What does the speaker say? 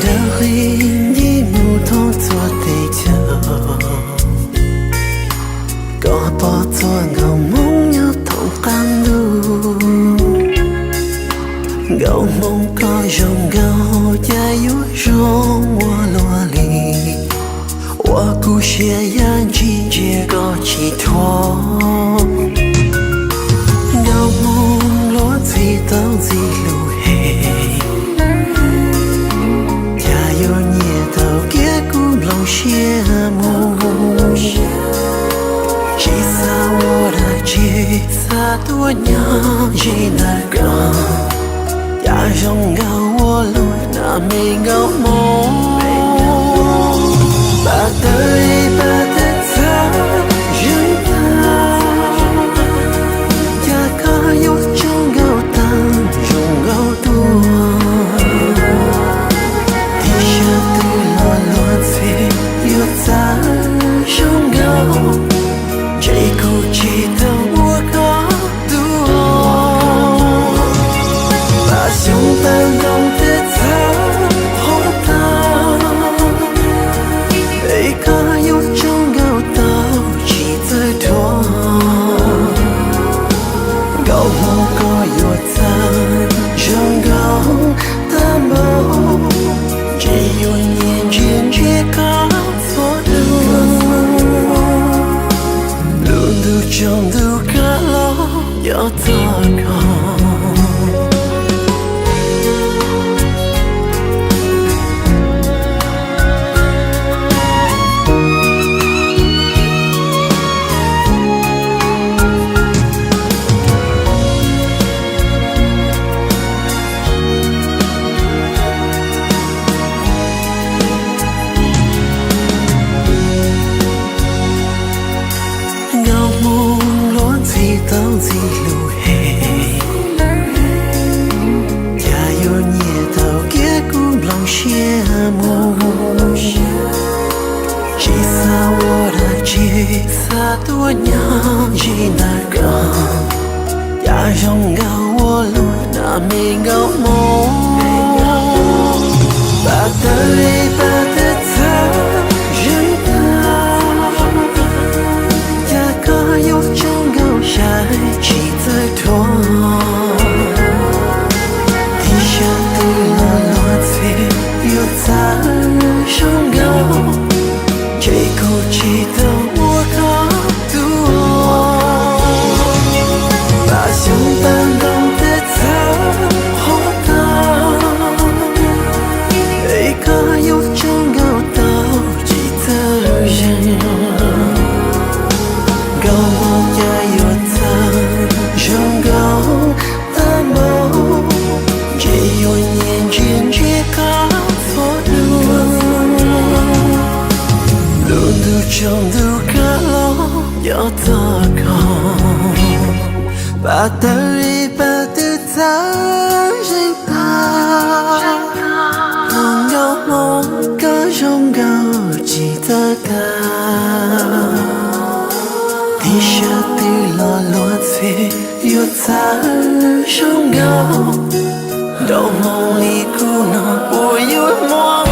Dawb qi ncig mus thoob txhua teb chaws, koj pom txhua nkauj hmoob nyob thoob qab ntuj. Nkauj hmoob koj zoo nkauj cas yuav zoo ua luaj li, ua kuv siab yam ntsis ntsia koj tsis thuam. Nkauj hmoob luag ntxhi tau ntxim hlub heev, cas yuav nyiam tau kiag kuv nplooj siab mus. Tsis xav ua dab tsi, xav tuaj nyob ze ntawm koj, cas zoo nkauj ua luaj na me nkauj hmoob. Pab tawg ib pab twb txhawj zeeg tag, cas koj yuav tsaug nkauj tag zoo nkauj tuaj. Tib sab twg los luag ntxhi yuav txawj zoo nkauj, ntshe kuv tsis tau ua koj tus. Pab xyoob pab ntoo twb txhawj qhuav tag, es koj yuav tsaug nkauj tau tsis txawj dhuav. Nkauj hmoob koj yuav txawj zoo nkauj tag npaum, ntshe yuav nyiam ntsia ntsia koj txhua lub. Lub ntuj tsaus ntuj kav los yuav txog koj. Nkauj hmoob luag ntxhi tau ntxim hlub heev, cas yuav nyiam tau kiag kuv nplooj siab mus. Tsis xav ua dab tsi, xav tuaj nyob ze ntawm koj, cas zoo nkauj ua luaj na me nkauj hmoob. Pab tawg ib pab twb txhawj zeeg tag, cas koj yuav tsaug nkauj saib tsis txawj dhuav. Tib sab twg los luag ntxhi yuav txawj zoo nkauj, ntshe kuv tsis tau ua koj tus. Pab xyoob pab ntoo twb txhawj qhuav tag, es koj yuav tsaug nkauj tau tsis txawj zeeg. Nkauj hmoob cas yuav txawj zoo nkauj tag npaum, ntshe yuav nyiam ntsia ntsia koj txhua lub. Lub ntuj tsaus ntuj kav los yuav txog koj. Pab tawg ib pab twb txhawj zeeg tag, nkauj hmoob koj zoo nkauj tsis txawj tag. Tib sab twg los luag ntxhi yuav txawj zoo nkauj, nrog hmoob li kuv no puas yuav muaj.